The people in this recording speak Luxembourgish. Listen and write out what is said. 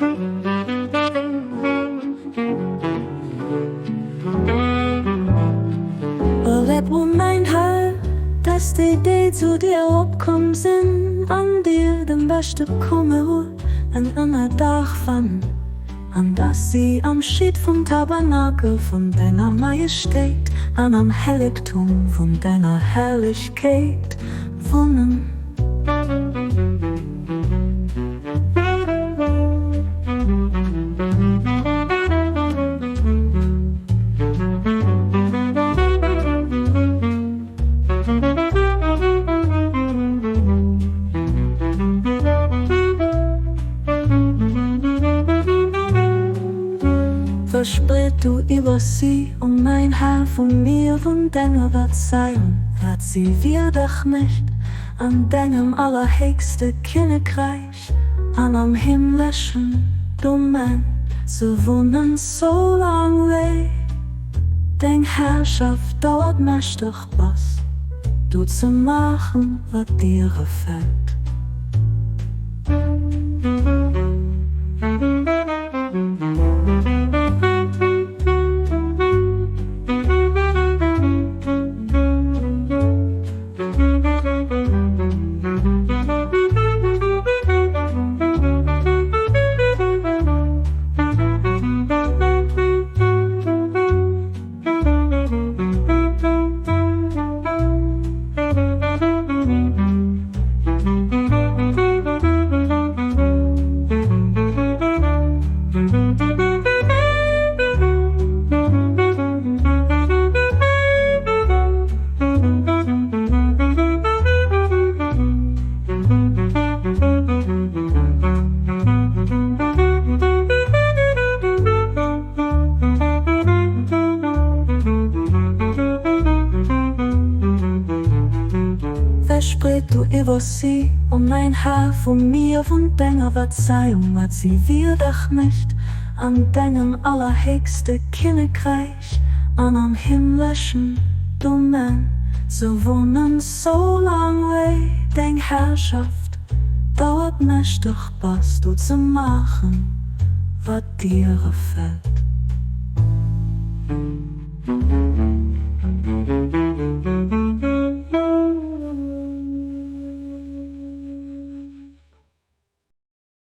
Well et wor mäin Här, dass déi, déi zu dir eropkomm sinn, an dir, dem Beschte komme huet, en Ënnerdaach fannen, an dass si am Schiet vum Tabernakel vun denger Majestéit an am Hellegtum vun denger Herrlechkeet wunnen. Verspreet du iwwer si, o mäin Här, vu mir, vun denger Verzeihung, wat si wierdeg mécht. An dengem allerhéchste Kinnekräich an am himmleschen Domaine ze wunnen, soulaang wéi deng Herrschaft dauert, mächteg bass du ze maachen, wat dir gefält. Verspreet du iwwer si, o mäin Här, vu mir, vun denger Verzeihung, wat si wierdeg mécht an dengem allerhéchste Kinnekräich. An am himmleschen Domaine ze wunnen, soulaang wéi deng Herrschaft dauert, mächteg bass du ze maachen, wat dir gefält.